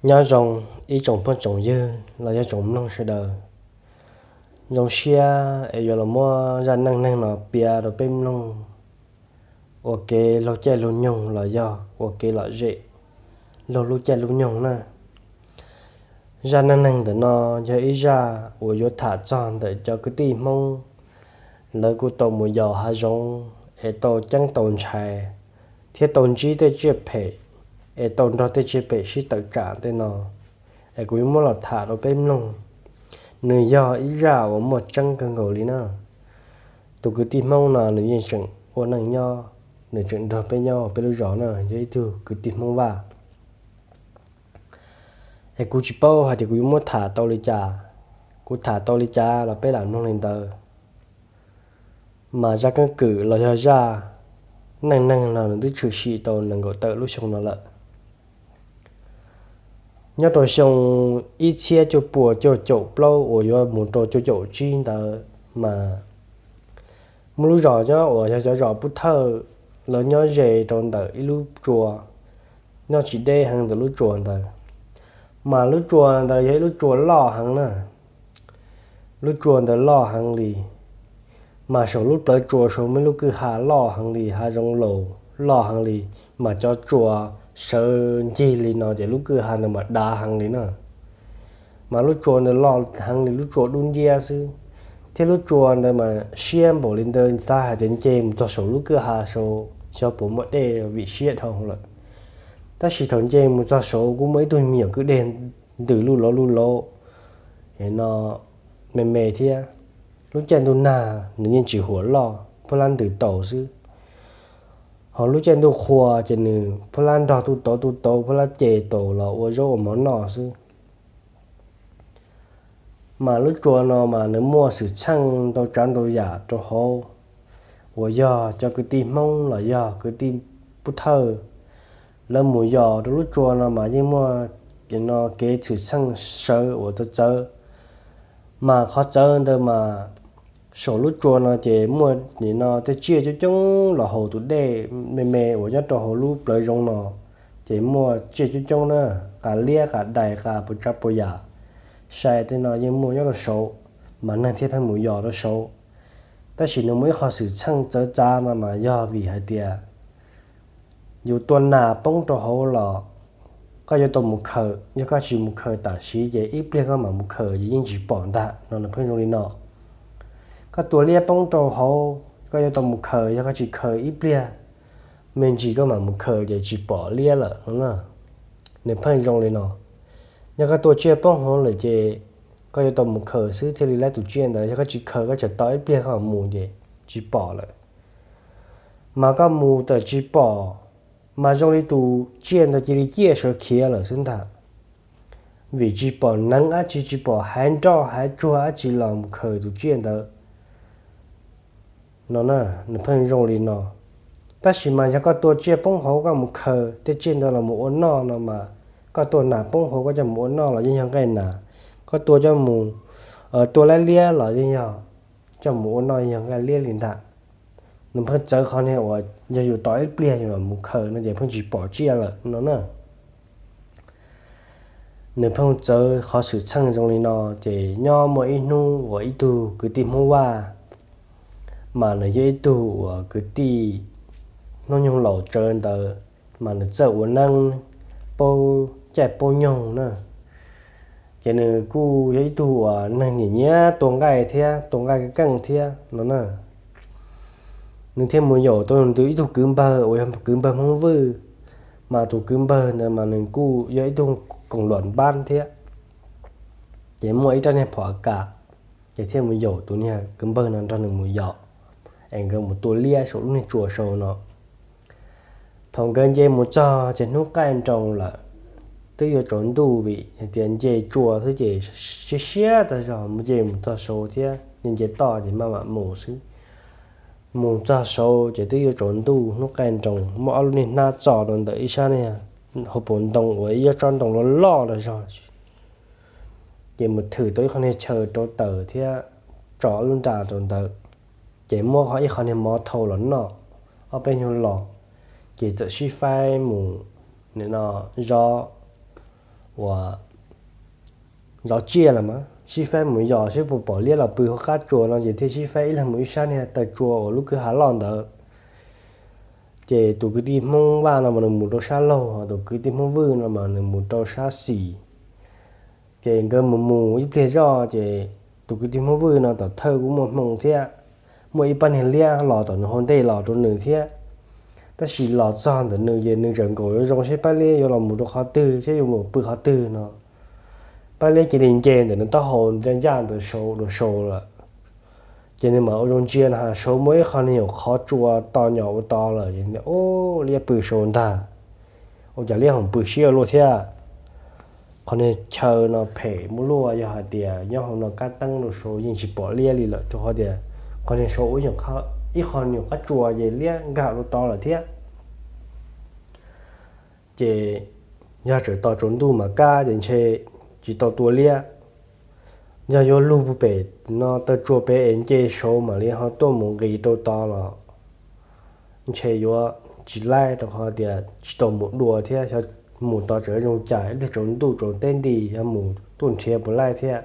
Nyob zoo ib tsoom phooj tsoom ywg los yog tsoom mloog sawv daws. Zoo siab es yuav los muab zaj neej neeg no piav rau peb mloog ua kev laug caij laug nyoog los yog ua kev lom zem laug lub caij lub nyoog na. Zaj neej neeg ntawm no yog ib zaj uas yuav tham txog ntawm cov kwv tij Hmoob, lawv kuj tau mus yos hav zoov es tau ceeb tau ntshai, thiab tau ntsib tej tsiaj phem, es tau nrog tej tsiaj phem sib tawm tsam tej no, es kuv yuav muab los tham rau peb mloog. Nws yog ib zaj uas muaj tseeb kawg nkaus li na. Tus kwv tij Hmoob no nws yeej tseem ua neej nyob, nws tseem nrog peb nyob peb lub zos na, yog ib tug kwv tij Hmoob Vaj. Es kuv tsis paub hais tias kuv yuav muab tham tau li cas, kuv tham tau li cas los peb lam mloog li ntawd. Mas zaj keeb kwm los yog zaj neej neeg no nws twb tshwm sim tau nees nkaum tawm lub xyoo no lawm. Nyob rau xyoo ib txhiab cuaj puas cuaj caum plaub uas yuav mus rau cuaj caum tsib ntawd mas muaj lub zos nyob uas yog cov zos Pub Thawj, lawv nyob ze rau ntawm ib lub tsua, nyob tsis deb heev ntawm lub tsua ntawd. Mas lub tsua ntawd yog ib lub tsua loj heev na. Lub tsua ntawd loj heev li, mas saum lub plawv tsua saum muaj lub kwj ha loj heev li, hav zoov laus loj heev li, mas cov tsua sawv ncig li no ces lub kwj ha ntawd mas dav heev li na. Mas lub tsua ntawd loj heev li, lub tsua dub nciab xwb, thiab lub tsua ntawd mas siab npaum li ntawd xav hais tias nce mus txog saum lub kwj ha saud xyov puas muaj dej vim siab dhau lawm. Tab sis thaum nce mus txog saud kuj muaj ib tug me nyuam kwj deg ntws luj lauv luj lauv no me me thiab. Lub caij ntuj nag nws yeej tsis huam loj, pub lab ntws taus xwb. Ho lub caij ntuj qhua ces nws pub lab nrog tuj tauv tuj tauv, pub lab ces taus los ua zaub ua mov noj xwb. Mas lub tsua no mas nws muaj xwm txheej ntau tsav ntau yam rau hauv, uas yog cov kwv tij Hmoob los yog kwv tij Pub Thawj, lawv mus yos rau lub tsua no mas yeej muaj no kev xwm txheej sawv uas txawv txawv. Mas qhov txawv ntawd mas saum lub tsua no ces muaj nim no tej tsiaj coob coob los haus tus dej me me uas nyob rau hauv lub plawv zoov no, ces muaj tsiaj coob coob na, qas liab qas dais qas puas tsav puas yam, sai tej no yeej muaj nyob rau saud, mas neeg thiaj pheej mus yos rau saud. Tab sis nws muaj ib qho xwm txheej txawv txav no mas yog vim hais tias yus tua nas poob rau hauv los koj yuav tau mus khaws, yog koj tsis mus khaws tam sim ces ib pliag koj mam mus khaws ces yeej tsis pom ntag no, nws pheej zoo li no. Koj tua liab poob rau hauv koj yuav tau mus khaws, yog koj tsis khaws ib pliag me ntsis koj mam mus khaws ces tsis pom liab lawm no. Nws pheej zoo li no. Yog koj tua tsiaj poob hauv lawm ces koj yuav tau mus khaws xwb thiaj li laib tus tsiaj ntawd, yog koj tsis khaws koj tseem tos ib pliag koj mus ces tsis pom lawm. Mas koj mus tawm tsis pom, mas zoo li tus tsiaj ntawd cia li ciaj sawv khiav lawm xwb ntag. Vim tsis pom neev dab tsi, tsis pom haiv nroj haiv tsuag dab tsi los mus khaws tus tsiaj ntawd no na, nws pheej zoo li no. Tab sis mas yog koj tua tsiaj poob hauv koj mus khaws tej tsiaj ntawd los mus ua noj no mas, koj tua nas poob hauv koj coj mus ua noj los yeej yog nqaij nas, koj tua coj mus, tua laib liab los yeej yog coj mus ua noj yeej yog nqaij liab li ntag. Nws pheej txawv qhov niag uas yog yus tos ib pliag yus mam mus khaws no ces pheej tsis pom tsiaj lawm no na. Nws pheej txawv qhov xwm txheej zoo li no, ces nyob muaj ib hnub uas ib tug kwv tij Hmoob Vaj, mas nws yog ib tug uas kwv tij hnub nyoog laus tsawv ntawd, mas nws txawj ua neeb, paub caij paub nyoog na. Ces nws kuj yog ib tug uas neeg nyiam nyiam tua nqaij thiab tua nqaij keej thiab no na. Nws thiaj mus yaum tau nws ib tug kwv npawg uas yog kwv npawg Hmoob Vwj, mas tus kwv npawg ntawd mas nws kuj yog ib tug koom luam npab thiab. Ces muaj ib rab niag phom a kas, ces thiaj mus yaum tus niag kwv npawg no nrog nws mus yos, es nkawd mus tua liab saum lub niag tsua saud no. Thaum nkawd nce mus txog ces hnub qaij nroos lawm, twb yuav tsaus ntuj vim hais tias nce tsua xwb ces siab siab tag zog, mus nce mus txog saud thiab nce nce toj ces maj mam mus xwb. Mus txog saud ces twb yuav tsaus ntuj, hnub qaij nroos, muaj ob lub niag hnab txo rau ntawm ib sab niag hauv paus ntoo uas ib ob tsob ntoo loj loj los zog. Ces mus thwm tau ib qho niag chaw rau taws thiab tso ob lub nra rau ntawd, ces muab ib qho niag mov thau los noj. Ob peb nyuag los, ces txawm sib faib mus nim no zov uas zov tsiaj los mas sib faib mus yos seb puas pom liab los pw hauv qab tsua no ces thiaj sib faib ib leeg mus ib sab niag taw tsua uas lub kwj ha loj ntawd. Ces tus kwv tij Hmoob Vaj no mas nws mus rau sab laug, tus kwv tij Hmoob Vwj no mas nws mus rau sab xis. Ces nkawd mus mus ib pliag zoj ces tus kwv tij Hmoob Vwj no tom thawj kuj muaj hmoo thiab, muaj ib pab niag liab los tom nws hauv ntej los rau nws thiab. Tab sis los txog ntawm nws ces nws tseem nkaum yuav zoo seb pab liab yuav los mus rau qhov twg, seb yuav mus pw qhov twg no. Pab liab cia li nce ntawm nws taub hau ncaj ncaj ntawd sau rau sau lawm. Ces nws mam ua zoo ntsia no, sau muaj ib qho niag nyuam qhov tsua to nyom ua tod lawm. Ub, liab pw sau ntag. Ua cas liab ho pw siab luaj thiab? Qhov niag chaw no phem muaj luaj, yog hais tias nyob hauv no kab teeb rau sau yeej tsis pom liab li lawm, rau qhov tias qhov niag sau ua ib qho nyuam qab tsua ces liab nkag rau tod lawm thiab. Ces yog tseem tos tsaus ntuj mam kab ces ntshe tsis tau tua liab. Yog yuav lug pem no taw tsua pem es nce saud mam li ho tuaj mus nqis rau tod los ntshe yuav tsis laib, rau qhov tias tsis tau mus dua thiab, yog mus tod tseem zoo cas ib pliag tsaus ntuj tsaus teb nti yog mus tuaj nrhiav puas laib thiab.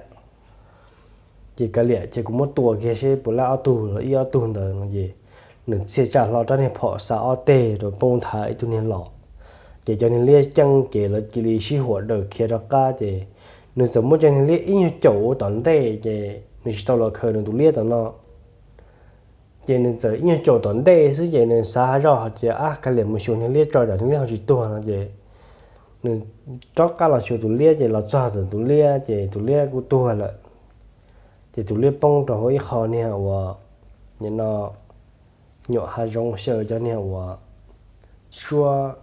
Ces kav liam ces kuv muab tua kiag seb puas laib ob tug los ib ob tug ntawd no ces nws txhia tsam hlo rab niag phom xa ob teg rau poob nthav ib tug niag los. Ces cov niag liab ceeb ces lawv cia li sib huam daws khiav rov qab ces nws txawm muab cov niag liab ib nyuag caum ua tom ntej ces nws tsis tau los khaws nws tus liab tom no. Ces nws txawm ib nyuag caum tom ntej xwb ces nws xav zoj hais tias ab, kav liam mus xyuas niag liab tso tsam niag liab ho tsis tuag no ces nws rov qab los xyuas tus liab ces los txog tus liab ces tus liab kuj tuag lawm. Ces tus liab poob rau hauv ib qho niag uas nim no nyuam hav zoov xyaw cov niag uas suab,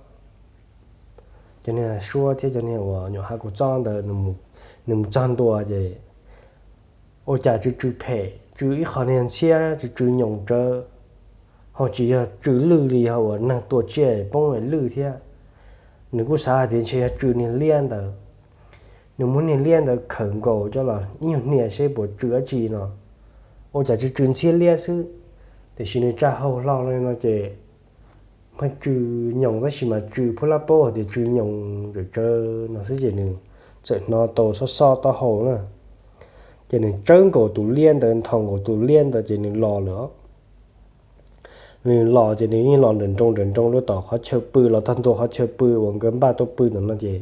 cov niag suab thiab cov niag uas nyuam hav kuv txob ntawd. Nws mus txog ntua ces ua cas tsw tsw phem, tsw ib qho niag ntxhiab tsw tsw nyoos tsawv, ho tsis yog tsw lwj li, yog uas neeg tua tsiaj poob lwj thiab. Nws kuj xav hais tias ntshe yog tsw niag liab ntawd. Nws muab niag liab ntawd khawm nkaus coj los ib nyuag hnia seb puas tsw dab tsi no. Ua cas tsw tsw ntxhiab liab xwb, tiam sis nws tsa hau hlo li no ces pheej tsw nyoos, tab sis mas tsw phuab lab paub hais tias tsw nyoos tsawv tsawv no xwb ces nws txawm hnov tau xob xob taub hau na. Ces nws tsawb nkaus tus liab ntawd, nthos nkaus tus liab ntawd ces nws los lawm. Nws los ces nws yeej los nrawm nroos nrawm nroos rau tom qhov chaw pw, los txog ntua qhov chaw pw uas nkawd npaj tuaj pw tom no ces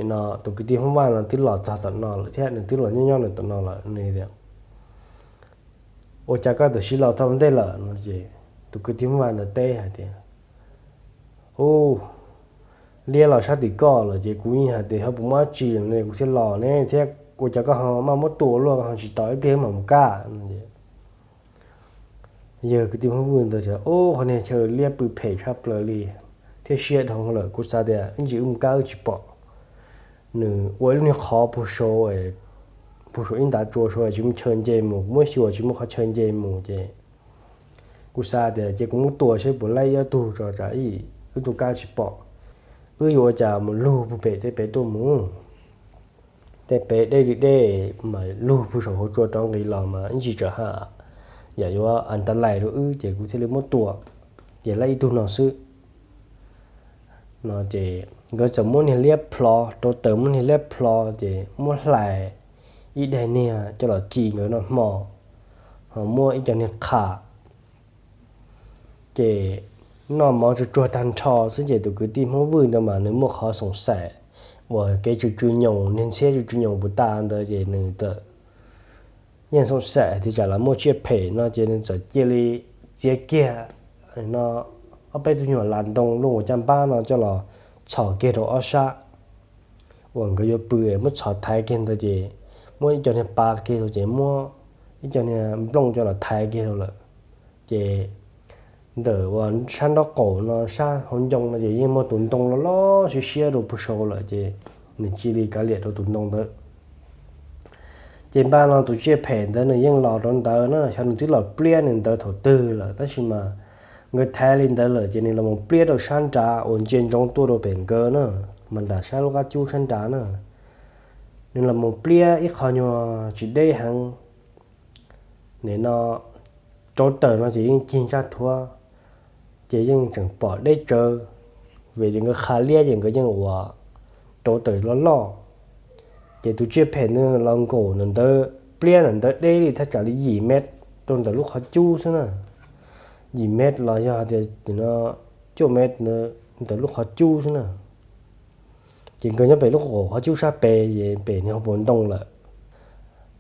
no tus kwv tij Hmoob Vaj no twb los txog tom no lawm thiab, nws twb los nyob nyob nws tom no lawm. Nws tias, ua cas koj tam sim los tau ntej lawm no ces tus kwv tij Hmoob Vaj ntawd teb hais tias, ub, liab los sab tim koj lawm ces kuv yeej hais tias ho puas muaj dab tsi ne kuv thiaj los ne thiab, ua cas koj ho maj muab tua luaj, koj ho tsis tos ib pliag mam mus kaj no. Yawg kwv tij Hmoob Vwj ntawd tias, ub, qhov niag chaw liab pw phem tshaj plaws li thiab siab dhau lawm, kuv xav tias ib ntsis wb mus kaj wb tsis pom. Nws ua ib lub niag qhov puag saud, puag saum ib ntav tsua saud, tsis muaj chaw nce mus, kuv muab xyuas tsis muaj qhov chaw nce mus ces kuv xav tias ces kuv muab tua seb puas laib ib ob tug tso tsam wb tuaj kaj tsis pom. Wb yuav ua cas mus lug puag pem tej pem tuaj mus, tej pem deb li deb mas lug puag saum hauv tsua rov nqis los mas ib ntsis tsam ha yam yuav a nta lais rau wb, ces kuv thiaj li muab tua, ces laib ib tug no xwb. No ces nkawd txawm muab niag liab plho rau taws, muab niag liab plho ces muab hlais ib daig niag coj los ci nkawd noj hmo, ho muab ib co niag qha. Ces noj mov tsuag tsuag tag nrho xwb ces tus kwv tij Hmoob Vwj ntawd mas nws muaj qhov xoom xaim uas kev tsw tsw nyoos, niag ntxhiab tsw tsw nyoos puas tas ntawd ces nws txawm yeej xoom xaim tias tsam los muaj tsiaj phem no ces nws txawm cia li txiav kiag no ob peb tug nyuag las ntoo luaj ua caj npab no coj los txhos kiag rau ob sab uas nkawd yuav pw, muab txhos thaiv kiag ntawd ces muab ib co niag pa kiag rau ces muab ib co niag nplooj coj los thaiv kiag rau lawm. Ces ntawm uas sab nraub qaum no sab hauv ncoo no ces yeej muaj tus ntoo loj loj siab siab rau puag saud lawm ces nws cia li kav liam rau tus ntoo ntawd. Ces npaj no tus tsiaj phem ntawd nws yeej los rau ntawd na, xyov nws twb los pliab nws ntawd thaum twg lawm, tab sis mas nkawd thaiv li ntawd lawm ces nws los mus pliab rau sab nrad uas ntsia ntsoov tuaj rau pem nkawd na, mas nram sab lub qab cub sab nrad na. Nws los mus pliab ib qho nyuag tsis deb heev, nim no rau tawm no ces yeej cig ntsaj thuav, ces yeej tseem pom deb tsawv, vim tias nkawd qha liab ces nkawd yeej ua rau tawm loj loj. Ces tus tsiaj phem ntawd los nkaum ntawm ntawd, pliab ntawm ntawd deb li thaj tsam li yim mev rau ntawm lub qhov cub xwb na. Yim mev los yog tias cuaj mev ntawm lub qhov cub xwb na. Ces nkawd nyob pem lub qhov cub sab pem, pem niag hauv paus ntoo lawm.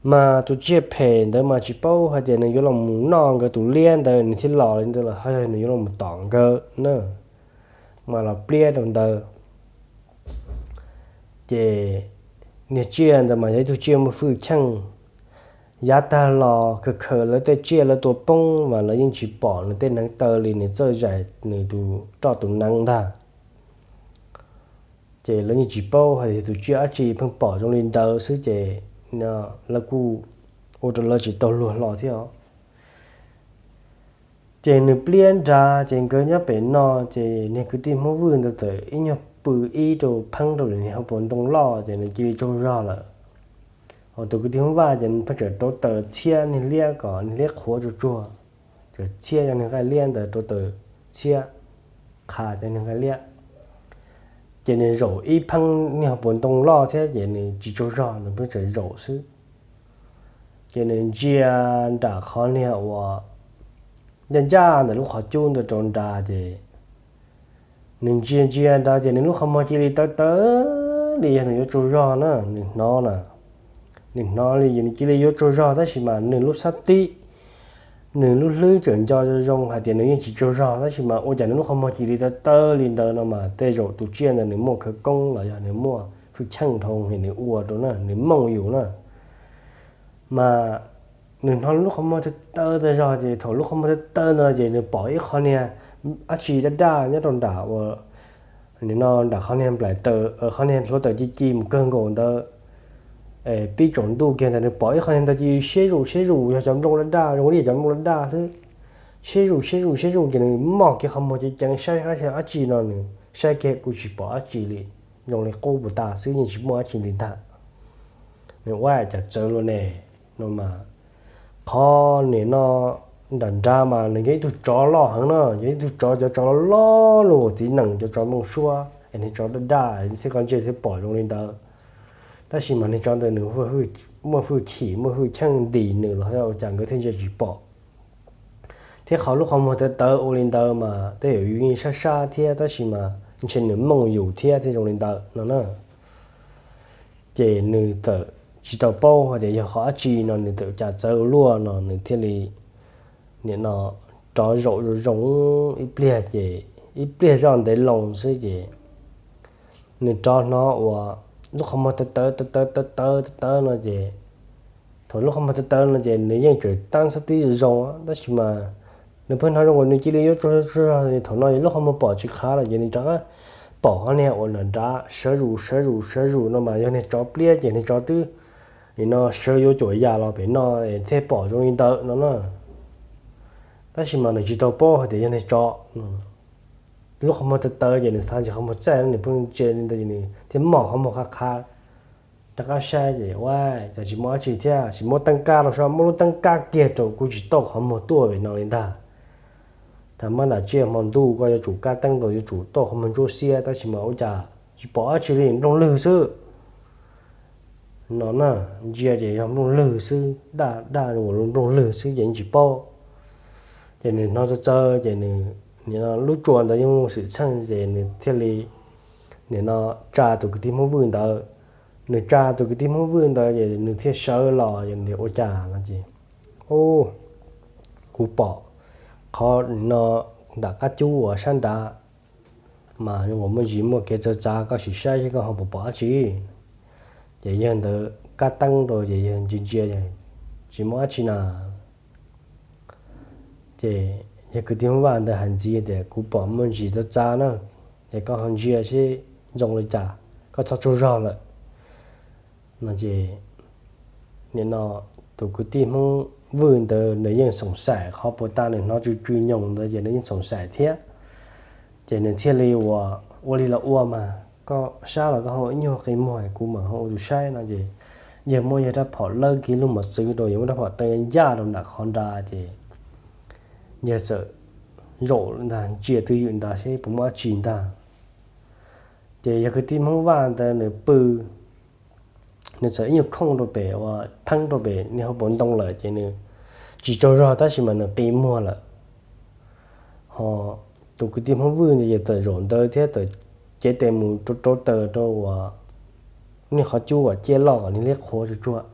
Mas tus tsiaj phem ntawd mas tsis paub hais tias nws yuav los mus noj nkawd tus liab ntawd nws thiaj los li ntawd los ho yog nws yuav los mus tom nkawd na, mas los pliab rau ntawd. Ces niag tsiaj ntawd mas yog ib tug tsiaj muaj hwj chim, yav tag los khaws khaws lawv tej tsiaj lawv tua poob mas lawv yeej tsis pom nws tej hneev taw li, nws txawj zais nws tus roj tus hneev ntag. Ces lawv yeej tsis paub hais tias tus tsiaj dab tsi, pheej pom zoo li ntawd xwb ces lawv kuj ua rau lawv tsis tau luag hlo thiab os. Ces nws pliab nrad ces nkawd nyob pem no, ces niag kwv tij Hmoob Vwj ntawd txawm ib nyuag pw ib rau pheeb rau lawm niag hauv paus ntoo loj ces nws cia li tsaug zog lawm. Ho tus kwv tij Hmoob Vaj ces nws pheej tseem rauv taws txhiab niag liab kom niag liab qhuav tsuag tsuag, tseem txhiab yog niag nqaij liab ntawd rauv taws txhiab qha cov niag nqaij liab. Ces nws zaum ib pheeb niag hauv paus ntoo loj thiab ces nws tsis tsaug zog, nws pheej tseem zaum xwb. Ces nws ntsia nram qhov niag uas ncaj ncaj ntawm lub qhov cub ntawd rau nrad ces nws ntsia ntsia nrad ces nws lub qhov muag cia li tawv tawv li yog nws yuav tsaug zog na, nws hnov na. Nws hnov li nws cia li yuav tsaug zog tab sis mas nws lub xab tib, nws lub hlwb tseem nco zoo zoo hais tias nws yeej tsis tsaug zog tab sis mas ua cas nws lub qhov muag cia li tawv tawv li ntawd no mas tej zaum tus tsiaj ntawd nws muaj khawv koob los yog nws muaj hwj chim dhau nws ua rau na, nws mooj yus na. Mas nws hnov lub qhov muag tawv tawv tag zog ces thaum lub qhov muag tawv tawv ntawd ces nws pom ib qho niag dab tsi daj daj nyob rau nram ua, nim no nram qhov niag nplaim taws, qhov niag hluav taws ci ci mus kawg nkaus ntawd. Pib tsaus ntuj kiag ntawd nws pom ib qho niag ntawd cia li siab zus siab zus, yog cov nplooj daj daj zoo li cov nplooj daj daj xwb. Siab zus siab zus siab zus ces nws moj kiag qhov muag ceev ceev saib qab xyov dab tsi no, nws saib kiag kuj tsis pom dab tsi li, zoo li qub puas tas xwb, yeej tsis muaj dab tsi li ntag. Nws ua cas txawv luaj ne no mas, qhov nim no nram nrad mas nws yog ib tug tsov loj heev no, yog ib tug tsov, cov tsov loj loj loj nkaus txiv nees, cov tsov nplooj suab es nws tsov daj daj thiab koj ntsia thiaj pom zoo li ntawd. Tab sis mas nws tsov ntawd nws muaj hwj chim muaj hwj chim nti nws los ua cas nkawd thiaj ntsia tsis pom. Thiab qhov lub qhov muag tawv tawv ua li ntawd mas tej zaum yus yeej sab sab thiab tab sis mas ntshe nws mooj yus thiab thiaj zoo li ntawd no na. Ces nws txawm tsis tau paub hais tias yog qhov dab tsi no nws txawm cas txawv ua luaj no nws thiaj li nim no rov zaum zoo zoo ib pliag ces ib pliag zoj ntev loo xwb ces nws rov hnov uas lub qhov muag tawv tawv tawv tawv tawv tawv tawv no ces thaum lub qhov muag tawv tawv no ces nws yeej tseem tab xab tib zoo zoo tab sis mas nws pheej hnov zoo nkaus nws cia li yuav tsaug zog. Thaum no lub qhov muag pom tsis qab lawm ces nws rov qab pom qhov niag uas nram nrad sawv zus sawv zus sawv zus no mas yog niag tsov pliab ces niag tsov twb nim no sawv yuav cuam yas los pem no thiaj pom zoo li ntawd no na. Tab sis mas nws tsis tau paub hais tias yog niag tsov. Lub qhov muag tawv tawv ces nws xav ntsis qhov muag txaij nws pheej ntsia li ntawd ces nws thiaj moj qhov muag qab qha rov qab saib ces ua cas tsis muaj dab tsi thiab, tsis muab teeb kab rau saib, muab lub teeb kab kiag rau kuj tsis tau qhov muag tuaj pem no li ntag. Thaum mab ntam tsiaj hmo ntuj koj yuav tsum kab teeb rau yuav tsum tau qhov muag ntsuab xiab tab sis mas ua cas tsis pom dab tsi li, nplooj lwg xwb no na. Ntsia ces yog nplooj lwg xwb, daj daj ua lub nplooj lwg xwb ces yeej tsis paub. Ces nws hnov txawv txawv ces nws nim no lub tsua ntawd yeej muaj xwm txheej ces nws thiaj li nim no tsa tus kwv tij Hmoob Vwj ntawd. Nws tsa tus kwv tij Hmoob Vwj ntawd ces nws thiaj sawv los ces nws ua cas no ces, u, kuv pom qhov no nram qab cub uas sab nrad mas zoo nkaus muaj ntsis muaj kev txawv txav, koj sim saib seb koj ho puas pom dab tsi. Ces yawg ntawd kab teeb rau ces yawg ntsia ntsia tsis muaj dab tsi na. Ces yawg kwv tij Hmoob Vaj ntawd hais ntxiv tias kuv pom muaj ntsis txawv txav na, ces koj ho ntsia seb zoo li cas, koj txhob tsaug zog lawm no ces nim no tus kwv tij Hmoob Vwj ntawd nws yeej xoom xaim qhov puas tas nws hnov tsw tsw nyoos ntawd ces nws yeej xoom xaim thiab. Ces nws thiaj li ua, ua li los ua mas koj sab los koj ho ib nyuag qi muag kuv mam ho ua tus saib no ces yawg muab yawg rab phom lawb kiag lub mos txwv rau, yawg muab rab phom teeb ncaj rau nram qhov nrad ces yawg txawm zaum ntag ntsia twj ywm nrad seb puas muaj dab tsi ntag. Ces yog kwv tij Hmoob Vaj ntawd nws pw, nws txawm ib nyuag khooj rau pem uas pheeb rau pem niag hauv paus ntoo lawm ces nws tsis tsaug zog tab sis mas nws qi muag lawm. Ho tus kwv tij Hmoob Vwj ntawd ces tawm zaum ntawd thiab tawm cev tes mus rau rau taws rau uas niag qhov cub uas ciaj loj kom niag liab qhuav tsuag tsuag.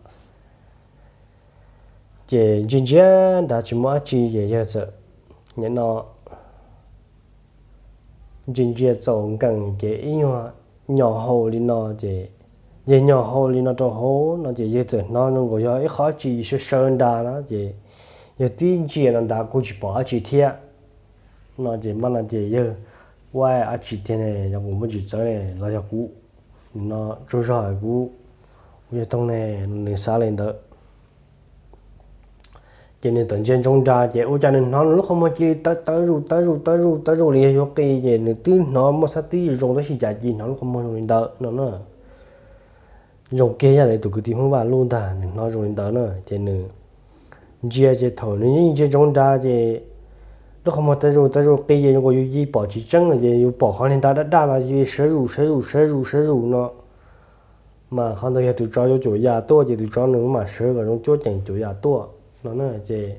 Ces ntsia ntsia nrad tsis muaj dab tsi ces yawg txawm nim no ntsia ntsia txaus nkees ces ib nyuag nyos hau li no ces yawg nyos hau li no rau hauv no ces yawg txawm hnov zoo nkaus yog ib qho dab tsi sawv sawv nrad na ces yawg tib ntsia no nrad kuj tsis pom dab tsi thiab. No ces maj no ces yawg ua dab tsi tiag ne, yog kuv muaj tsis txawv ne los yog kuv no tsaug zog kuv ua yog toog ne, nws xav li ntawd. Ces nws tawm ntsia ntsoov nrad ces ua cas nws hnov nws lub qhov muag cia li tawv tawv zus tawv zus tawv zus tawv zus li yog yuav qi ces nws twb hnov muaj xab tib zoo tab sis cas cia hnov lub qhov muag zoo li ntawd no na. Zoo kiag yam li tus kwv tij Hmoob Vaj lub ntag, nws hnov zoo li ntawd na ces nws ntsia ces thaum nws yeej ntsia ntsoov nrad ces lub qhov muag tawv zus tawv zus qi ces zoo nkaus yus cia li pom tsis tseeb lawm ces yus pom qhov niag nrad daj daj no cia li sawv zus sawv zus sawv zus sawv zus no. Mas qhov ntawd yog tus tsov yuav cuam yam tuaj ces tus tsov nws mam sawv kom zoo cuab ceem cuam yam tuaj no na ces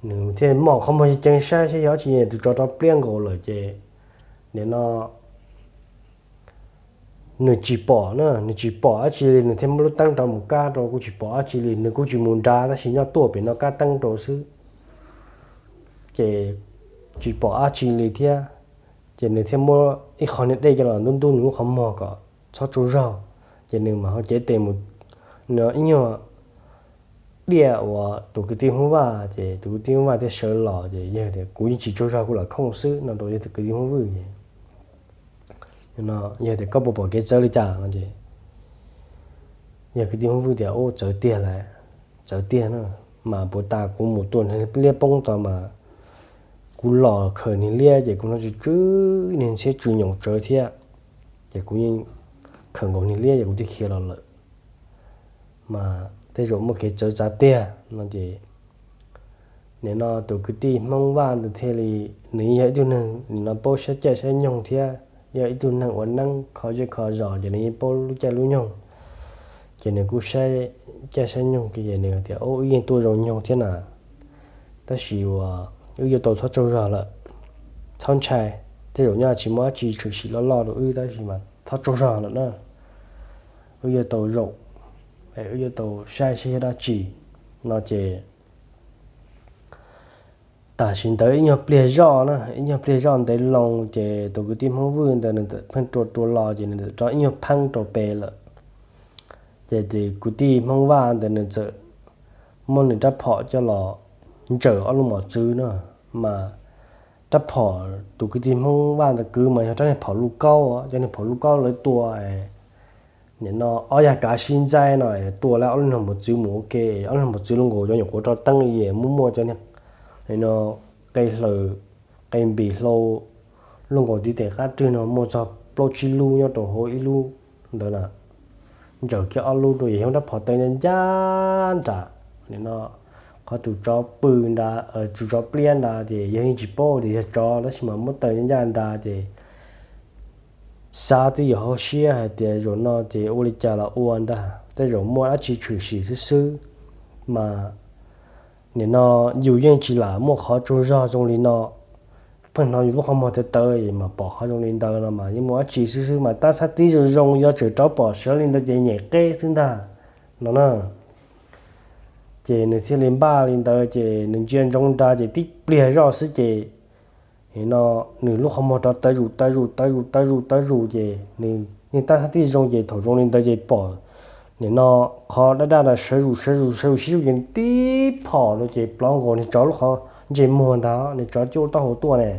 nws thiaj mom qhov muag ceev saib saib yog dab tsi, tus tsov rov pliab nkaus lawm ces nim no nws tsis pom na, nws tsis pom dab tsi li, nws thiaj muab lub teeb rov mus kab rau kuj tsis pom dab tsi li, nws kuj tsis mus nrad tab sis nyob tuaj pem no kab teeb rau xwb. Ces tsis pom dab tsi li thiab, ces nws thiaj muab ib qho niag dej coj los ntub ntub nws lub qhov muag kom txhob tsaug zog, ces nws mam ho cev tes mus no ib nyuag diaj uas tus kwv tij Hmoob Vaj, ces tus kwv tij Hmoob Vaj thiaj sawv los ces yawg tias kuv yeej tsis tsaug zog kuv lam khooj xwb no rau yawg tus kwv tij Hmoob Vwj. Yawg tias koj puas pom kev txawv li cas no ces yawg kwv tij Hmoob Vwj tias ub txawv tiag lawm, txawv tiag na, mas puag ta kuv mus tua niag liab poob tod mas kuv los khawm niag liab ces kuv hnov tsw tsw niag ntxhiab tsw nyoos tsawv thiab, ces kuv yeej khawm nkaus niag liab ces kuv thiaj khiav los lawm. Mas tej zaum muaj kev txawv txav tiag no ces nim no tus kwv tij Hmoob Vaj ntawd thiaj li, nws yog ib tug neeg nim no paub saib caij saib nyoog thiab yog ib tug neeg uas neeb kho zej kho zos ces nws yeej paub lub caij lub nyoog. Ces nws kuj saib caij saib nyoog ces nws tias ub wb yeej tuaj zoo nyoog thiab na, tab sis uas wb yuav tau txhob tsaug zog lawm, txhob ntshai, tej zaum nyob tsis muaj dab tsi tshwm sim loj loj rau wb tab sis mas txhob tsaug zog lawm na, wb yuav tau zaum, wb yuav tau saib saib yog dab tsi no ces tam sim ntawd ib nyuag pliag zoj na, ib nyuag pliag zoj ntev loo ces tus kwv tij Hmoob Vwj ntawd nws txawm pheej rua rua los ces nws txawm rov ib nyuag pheeb rau pem lawm. Ces tus kwv tij Hmoob Vaj ntawd nws txawm muab nws rab phom coj los ntsaws ob lub mos txwv na, mas rab phom tus kwv tij Hmoob Vaj ntawd kwv mas yog rab niag phom luj kaub, cov niag phom luj kaub lawv tua nim no ob yag kav sib ntxaib no tua lawv ob lub niag mos txwv mus ua ke, ob lub niag mos txwv luj nkaus cov nyuam qhuav rau teeb li muaj muaj cov niag qe hlaws, qe npis hlau luj nkaus tiv tes qab rwg no muaj txog plaub tsib lub nyob rau hauv ib lub ntawd na. Ntsaws kiag ob lub rau yog rab phom tawv ncaj ncaj nram nim no qhov tus tsov pw nrad, tus tsov pliab nrad ces yog yeej tsis paub tias yog tsov tab sis mas muab tawv ncaj ncaj nrad ces xav twb yog hauv siab hais tias zaum no ces ua li cas los ua ntag, tej zaum muaj dab tsi tshwm sim xwb xwb. Mas nim no yus yeej tsis lam muaj qhov tsaug zog zoo li no, pheej hnov yus lub qhov muag tawv tawv mas pom qhov zoo li ntawd no mas yeej muaj dab tsi xwb xwb mas tab xav tib zoo zoo yuav tsawm rov pom sawv li ntawd ces nyem qeb xwb ntag no na. Ces nws thiaj li npaj li ntawd ces nws ntsia ntsoov nrad ces tib pliag zoj xwb ces nim no nws lub qhov muag rov tawv zus tawv zus tawv zus tawv zus tawv zus ces nws yeej tab xav tib zoo ces thaum zoo li ntawd ces pom nim no qhov daj daj ntawd sawv zus sawv zus sawv zus sib zus ces tib phom rau ces plov nkaus niag tsov lub qhov ntsej muag ntag, niag tsov cuaj taub hau tuaj ne.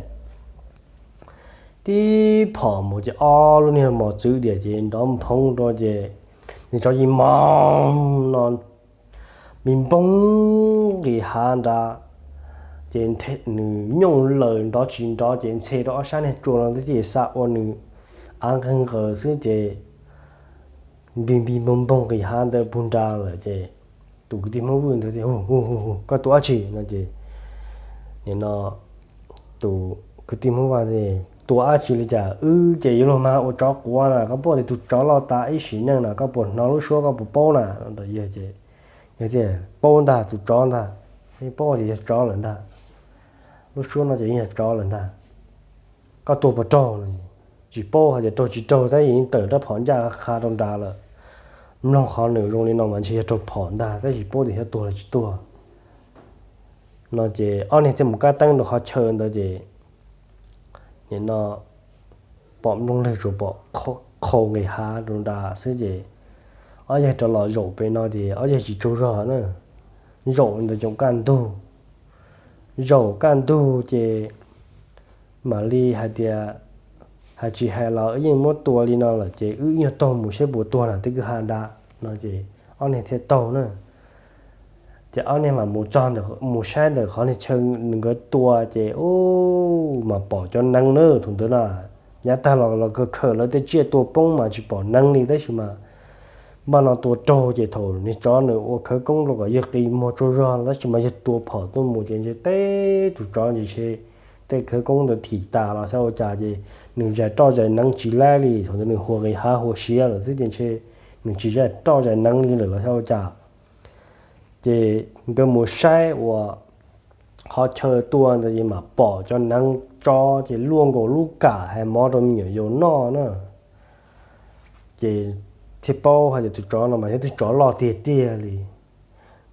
Tib phom mus ces ob lub niag mos txwv diam ces nrov nphoov rau ces niag tsov yeej moog no npig npoog nqis hav nrad. Ces nws nyooj lawm nrov tsis nrov ces ntxhe rau ob sab niag tsua no thiaj xa ua nws av nqawg nqaws xwb ces npig npig npoog npoog nqis hav ntawd puag nrad lawm ces tus kwv tij Hmoob Vwj ntawd tias, Hu hu hu, koj tua dab tsi no ces nim no tus kwv tij Hmoob Vaj tias, tua dab tsi li cas, wb ces yuav luag mag ua tsov quav na, koj paub tias tus tsov loj tas ib sim neej na, koj puas hnov lub suab koj puas paub na? Yawg tias paub ntag, tus tsov ntag, paub tias yog tsov lawm ntag, lub suab no ces yeej yog tsov lawm ntag. Koj tua puas raug? Tsis paub hais tias raug tsis raug, tab sis yeej tawm rab phom ncaj qha rau nrad lawm. Mloog qhov nws zoo li no mas ntshe yog raug phom ntag, tab sis paub tias xyov tuag los tsis tuag. No ces ob niag thiaj mus kab teeb rau qhov chaw ntawd ces nim no pom nplooj lwg tsuas pom qhau nqis hav rau nrad xwb ces ob yawg rov los zaum pem no ces ob yawg tsis tsaug zog na, zaum ntawd coom kaj ntug. Zaum kaj ntug ces mam li hais tias, hais tsis hais los wb yeej muab tua li no lawm ces wb nyuag taug mus saib puas tuag na, twb kwj ha nrad no ces ob niag thiaj taug na. Ces ob niag mas mus txog, mus saib ntawm qhov niag chaw nkawd tua ces ub, mas pom cov neev na thaum ntawd na. Yav tag los los kawg khawm lawv tej tsiaj tua poob mas tsis pom neev li, tab sis mas npaj no tua raug ces thaum niag tsov nws ua khawv koob rau kom yawg qi muag tsaug zog tab sis mas yawg tua phom tuaj mus ces ntshe teb tus tsov ntshe tej khawv koob ntawd thim tas los xyov ua cas ces nws zais roj zais neev tsis laib li, thaum ntawd nws hua nqis hav hua siav lawm xwb ces ntshe nws tsis zais roj zais neev li lawm los xyov ua cas. Ces nkawd mus saib uas qhov chaw tua ntawd ces mam pom cov neev tsov ces luaj nkaus lub kam hais mov rau me nyuam yaus noj na. Ces thiaj paub hais tias tus tsov no mas yog tus tsov loj tiag tiag li.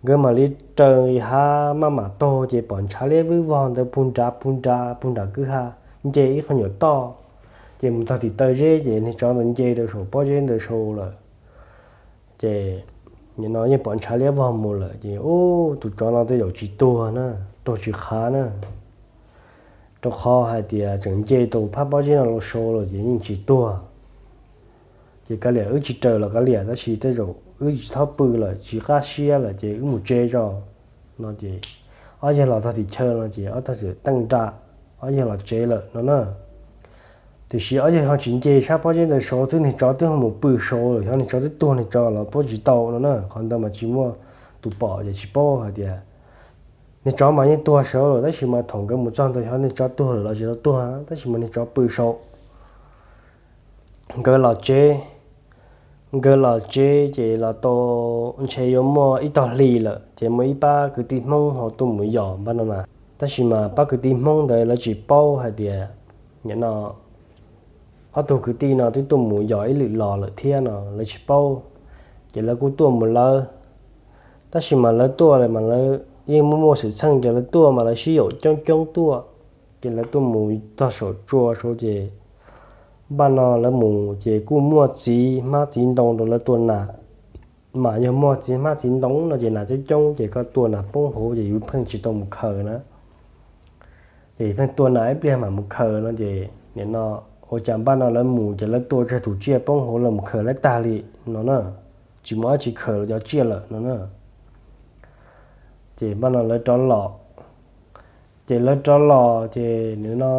Nkawd mam li raws nqis hav maj mam taug ces pom ntshav liab vwb vog ntawd puag nrad puag nrad puag nram kwj ha, nce ib qho nyuam toj. Ces mus txog tim taw zeb ces niag tsov ntawd nce rau saum pob zeb ntawd sau lawm. Ces nim no yeej pom ntshav liab vog mus lawm ces ub, tus tsov no tej zaum tsis tuag na, raug tsis qhav na. Rau qhov hais tias tseem nce tau phab pob zeb no los sau lawm ces yeej tsis tuag. Ces kav liam wb tsis raws los kav liam, tab sis tej zaum wb tsis txhob pw lawm tsis qab siab lawm ces wb mus tsev tso no ces ob yawg los txog tim chaw no ces ob tug txawm teej nra, ob yawg los tsev lawm no na. Tiam sis ob yawg ho tsis nce sab pob zeb ntawd sau xwb, niag tsov twb ho mus pw sau lawm, xyov niag tsov twb tuag niag tsov los paub tsis tau no na. Qhov ntawd mas tsis muaj tus pom ces tsis paub hais tias niag tsov mas yeej tuag sau lawm, tab sis mas thaum nkawd mus txog ntawd xyov niag tsov tuag lawm los tsis tau tuag, tab sis mas niag tsov pw sau. Nkawd los tsev, nkawd los tsev ces los tau ntshe yuav muaj ib tog hlis lawm ces muaj ib pab kwv tij Hmoob ho tuaj mus yos npaj no na. Tab sis mas pab kwv tij Hmoob ntawd lawv tsis paub hais tias nim no ob tug kwv tij no twb tuaj mus yos ib lwm los lawm thiab no lawv tsis paub. Ces lawv kuj tuaj mus lawv, tab sis mas lawv tuaj lawm mas lawv yeej muaj muaj xwm txheej ces lawv tuaj mas lawv sib yaum coob coob tuaj. Ces lawv tuaj mus txog saum tsua sau ces npaj no lawv mus ces kuj muaj txiv hmab txiv ntoo rau lawv tua nas. Mas yog muaj txiv hmab txiv ntoo no ces nas coob coob ces koj tua nas poob hauv ces yus pheej tsis tau mus khaws na. Ces pheej tua nas ib pliag mam mus khaws no ces nim no ua cas npaj no lawv mus ces lawv tua tsawg tus tsiaj poob hauv lawv mus khaws lawv tag li no na, tsis muaj dab tsi khaws lawv cov tsiaj lawm no na. Ces npaj no lawv rov los, ces lawv rov los ces nim no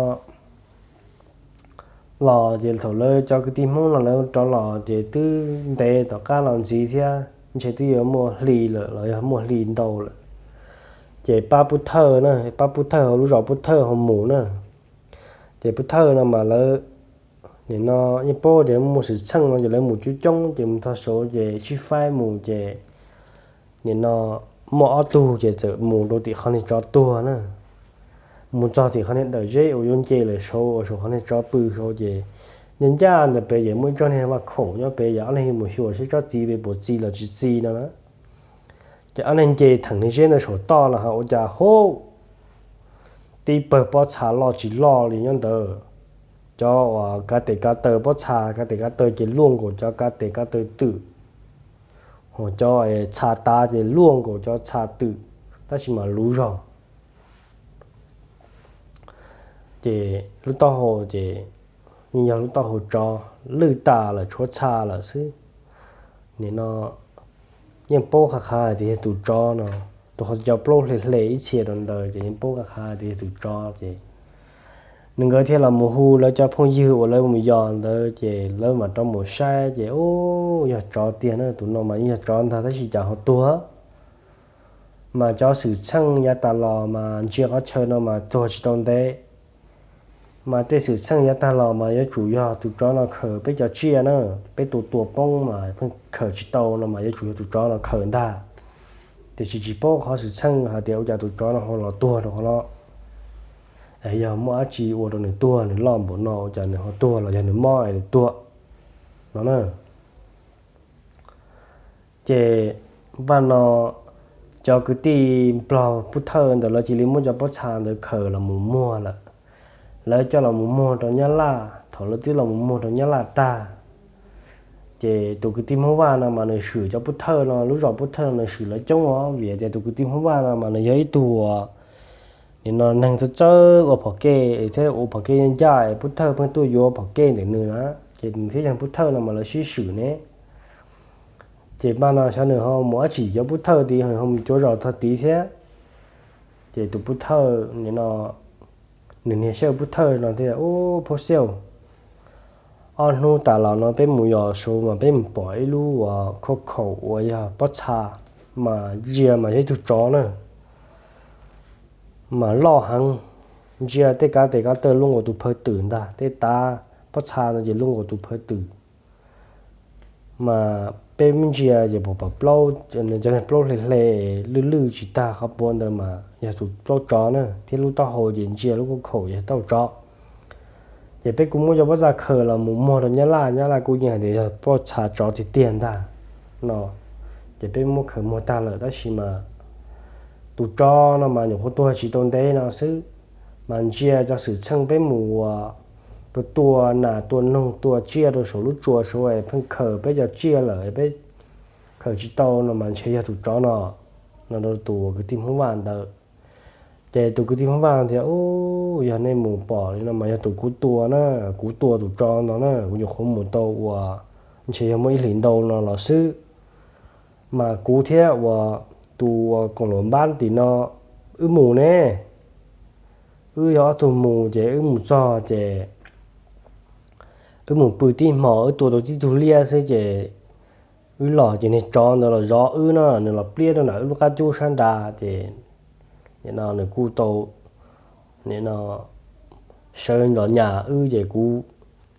los ces thaum lawv cov kwv tij Hmoob no lawv rov los ces twb ntev tom qab los ntxiv thiab, ntshe twb yuav muaj hli lawm los yog muaj hli ntau lawm. Ces pab Pub Thawj na, pab Pub Thawj hauv lub zos Pub Thawj ho mus na. Ces Pub Thawj no mas lawv nim no yeej paub tias muaj xwm txheej no ces lawv mus coob coob ces mus txog saud ces sib faib mus ces nim no muaj ob tug ces txawm mus rau tim qhov niag tsov tuag na. Mus txog tim qhov niag dawm zeb uas yuav nce lawm saud uas saum qhov niag tsov pw saud ces ncaj ncaj ntawm pem ces muaj ib tsob niag vaj khaum nyob pem, yog ob leeg yuav mus xyuas saib tsob txiv pem puas txi los tsis txi no na. Ces ob leeg nce theem niag zeb ntawd saum toj los ho ua cas hub, tib pawg pob txha loj tsis loj li nyob ntawd. Cov uas kav tes kav taw pob txha kav tes kav taw ces luaj nkaus cov kav tes kav taw twm, ho cov txha tav ces luaj nkaus cov txha twm, tab sis mas luv zog. Ces lub taub hau ces yeej yog lub taub hau tsov, lwj tas lawm tshuav txha lawm xwb. Nim no yeej paub qhab qhab hais tias yog tus tsov no, rau qhov cov plaub hle hle ib txhia rau ntawd ces yeej paub qhab qhab hais tias yog tus tsov ces nws nkawd thiaj los mus hu lawv cov phooj ywg uas lawv mus yos ntawd ces lawv mam rov mus saib ces ub, yog tsov tiag na, tus no mas yeej yog tsov ntag tab sis cas ho tuag. Mas cov xwm txheej yav tas los mas ntsia qhov chaw no mas tuag tsis tau ntev. Mas tej xwm txheej yav tag los mas yuav tsum yog tus tsov no khaws peb cov tsiaj na, peb tua tua poob mas pheej khaws tsis tau no mas yuav tsum yog tus tsov no khaws ntag. Tiam sis tsis paub qhov xwm txheej hais tias ua cas tus tsov no ho los tuag rau qhov no, es yog muaj dab tsi ua rau nws tuag, nws loj npaum no ua cas nws ho tuag los yog nws mob es nws tuag no na. Ces npaj no cov kwv tij nplog pub thawj ntawd lawv cia li muab cov pob txha ntawd khaws los mus muag lawm. Lawv coj los mus muag rau Nyab Laj, thaum lawv twb los mus muag rau Nyab Laj tag, ces tus kwv tij Hmoob Vaj no mas nws swm cov pub thawj no, lub zos pub thawj no nws swm lawv coob os, vim tias tus kwv tij Hmoob Vaj no mas nws yog ib tug uas nim no neeg txawj txawj ua phom kej thiab ua phom kej ncaj ncaj es pub thawj pheej tuaj yuav phom kej ntawm nws na, ces nws thiab yog pub thawj no mas lawv sib swm ne. Ces npaj no xyov nws ho mus dab tsi cov pub thawj tid, ho mus cuav zos tog tid thiab. Ces tus pub thawj nim no, nws niag sab pub thawj no thiaj, Ub, Phob Xiaj, ob hnub tas los no peb mus yos saud mas peb mus pom ib lub uas khauj khaum uas yog pob txha, mas ntsia mas yog ib tug tsov na, mas loj heev, ntsia tej kab tes kab taw lub nkaus tus phawj twm ntag, tej tav pob txha no ces lub nkaus tus phawj twm. Mas peb muab ntsia ces pom plaub, cov plaub hle hle, lwj lwj tsis tag qhov puav ntawd mas yog tus plaub tsov na, thiab lub taub hau ces ntsia lub khauj khaum yog taub tsov. Ces peb kuj muab cov pob txha khaws los mus muag rau Nyab Laj, Nyab Laj kuj yeej hais tias yog pob txha tsov tiag tiag ntag no. Ces peb muab khaws muag tag lawm tab sis mas tus tsov no mas nyuam qhuav tuag tsis tau ntev no xwb, mas ntsia cov xwm txheej peb mus ua tua tua nas tua noog tua tsiaj rau saum lub tsua saud es pheej khaws peb cov tsiaj lawm, peb khaws tsis tau no mas ntshe yog tus tsov no, no rau tus kwv tij Hmoob Vaj ntawd. Ces tus kwv tij Hmoob Vaj tias, Ub, yog nej mus pom li no mas yog tus kuv tua na, kuv tua tus tsov ntawd na, kuv nyuam qhuav mus tau uas ntshe yog muaj ib hlis ntau no los xwb. Mas kuv thiab uas tus uas koom luam npab tim no wb mus ne, wb yog ob tug mus ces wb mus txog ces wb mus pw tib hmo, wb tua tau tib tug liab xwb ces wb los ces niag tsov ntawd los zov wb no, nws los pliab rau nram wb lub qab cub sab nrad ces nim no nws kuj tau, nim no sawv los nyas wb ces kuv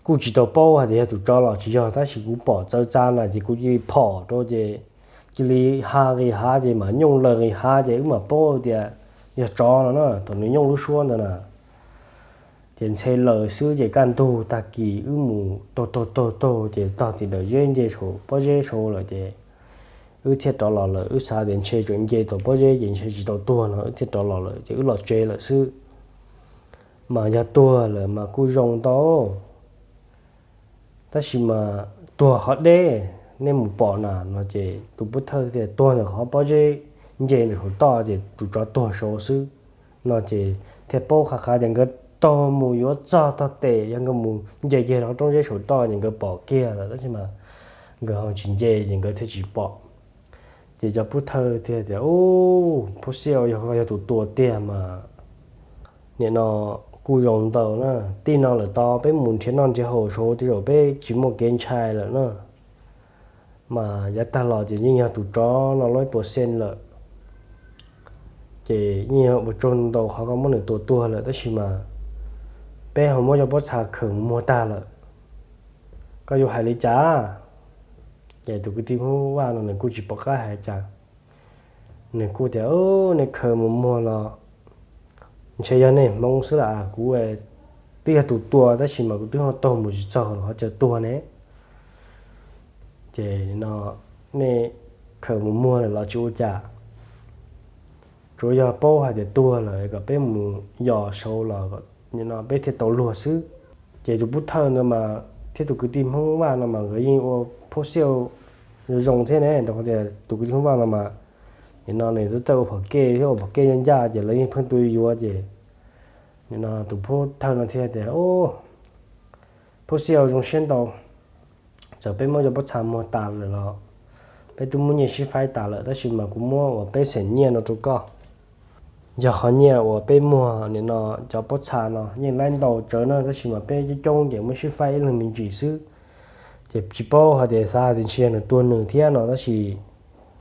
kuj tsis tau paub hais tias yog tus tsov los tsis yog, tab sis kuv pom txawv txav na ces kuv cia li phom rau ces cia li ha nqis hav ces mam nyooj lawg nqis hav ces wb mam paub tias yog tsov no na, thaum nws nyooj lub suab ntawd na. Ces ntxhe lawm xwb ces kaj ntug tag kis wb mus taug taug taug taug ces tog tim ntawm zeb nce saum pob zeb saud lawm ces wb thiaj rov los lawm. Wb xav tias ntshe tseem nce tom pob zeb ces ntshe tsis tau tuag no wb thiaj rov los lawm ces wb los tsev lawm xwb. Mas yog tuag lawm mas kuj zoo ntau, tab sis mas tuag qhov deb, nej mus pom na no ces tus pub thawj tias tuag ntawm qhov pob zeb nce ntawm saum toj ces tus tsov tuag saud xwb no ces thiaj paub qhov qhav tias nkawd taug mus yuav txog tog tes, yog nkawd mus nce kiag rau qhov roob zeb saum toj ces nkawd pom kiag lawm, tab sis mas nkawd ho tsis nce ces nkawd thiaj tsis pom. Ces cov pub thawj thiaj tias, Ub, Phob Xiaj, yog koj yog tus tua tiag mas nim no kuj zoo ntau na, tij no lawm tod peb mus nrhiav noj nrhiav haus saud tej zaum peb tsis muaj kev ntshai lawm na. Mas yav tag los ces yeej yog tus tsov no loj ib puas xees lawm. Ces yeej yog ua tsaug ntau qhov koj muab nws tua tuag lawm, tab sis mas peb ho muab cov pob txha khaws mus muag tag lawm. Koj yuav hais li cas? Ces tus kwv tij Hmoob Vaj no nws kuj tsis pom qab hais cas, nws kuj tias, Nej khaws mus muag los ntshe yog nej hmoov xwb las, kuv twb yog tus tua tab sis mas kuv twb ho taug mus tsis txog qhov chaw tuag ne. Ces no nej khaws mus muag lawm los tsis ua cas, tsuav yog paub hais tias tuag lawm kom peb mus yos saud los no peb thiaj tau luag xwb. Ces tus pub thawj ntawd mas thiab tus kwv tij Hmoob Vaj no mas nkawd yeej ua Phob Xiaj zoo zoo thiab ne, rau qhov tias tus kwv tij Hmoob Vaj no mas nim no nws txawj ua phom kej thiab ua phom kej ncaj ncaj ces lawv yeej pheej tuaj yuav ces nim no tus pub thawj no thiaj tias, Phob Xiaj, zoo siab ntau, txawm peb muab cov pob txha muag tas lawm los peb twb muab nyiaj sib faib tas lawm, tab sis mas kuv muab uas peb xeem nyiaj no rau koj. Yog qhov nyiaj uas peb muag nim no cov pob txha no yeej laib ntau tsawv na, tab sis mas peb coob coob ces muab sib faib ib leeg me ntsis xwb. Ces tsis paub hais tias xav tias ntshe yog nws tua nws thiab no, tab sis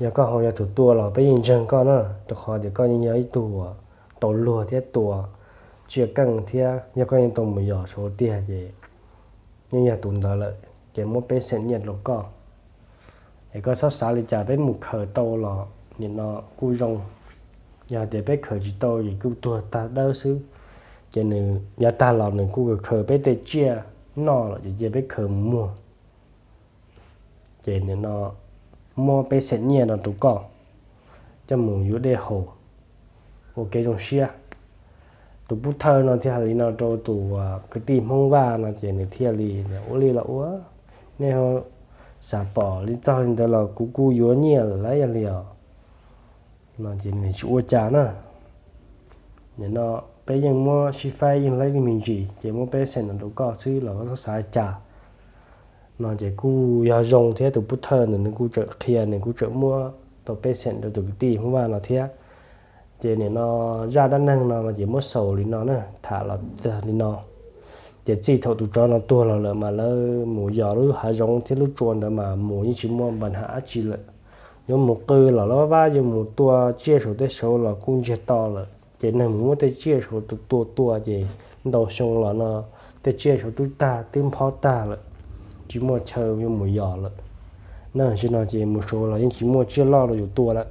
yog koj ho yog tus tua los peb yeej ntseeg koj na, rau qhov tias koj yeej yog ib tug uas tau luag thiab tua tsiaj keej thiab yog koj yeej tau mus yos saud tiag ces yeej yog tus ntawd lawm, ces muab peb xeem nyiaj rau koj. Es koj txhob xav li cas, peb mus khaws tau los nim no kuj zoo, yog tias peb khaws tsis tau ces kuj tuag tag dawb xwb. Ces nws yav tag los nws kuj khaws peb tej tsiaj noj lawm ces cia peb khaws mus muag. Ces nim no muab peb xeem nyiaj no rau koj coj mus yuav dej haus ua kev zoo siab. Tus pub thawj no thiaj hais li no rau tus kwv tij Hmoob Vaj no ces nws thiaj li, ua li los ua, nej ho xav pom li txog li ntawd los kuv kuj yuav nyiaj lawm lauj, yog li os. No ces nws tsis ua cas na. Nim no peb yeej muab sib faib yeej laib li me ntsis ces muab peb xeem no rau koj xwb los koj txhob xav cas. No ces kuj yog zoo thiab, tus pub thawj ntawd nws kuj tseem qhia, nws kuj tseem muab tau peb xeem rau tus kwv tij Hmoob Vaj no thiab. Ces nim no zaj dab neeg no ces muab xaus li no na, tham los txog li no. Ces txij thaum tus tsov no tuag los lawm mas lawv mus yos lub hav zoov thiab lub tsua ntawd mas mus yeej tsis muaj npa nham dab tsi lawm. Yuav mus qw los lab vab, yuav mus tua tsiaj saum tej saud los kuj ntsiag to lawm. Ces neeg mus muab tej tsiaj saud tua tua ces ntau xyoo los no tej tsiaj saud twb tag twb nphob tag lawm, tsis muaj chaw yuav mus yos lawm. Nag sim no ces mus saud los yeej tsis muaj tsiaj loj rau yus tua lawm.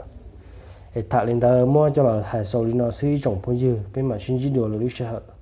Es tham li ntawd muab coj los hais xaus li no xwb ib tsoom phooj ywg, peb mam sib ntsib dua lwm lub sij hawm.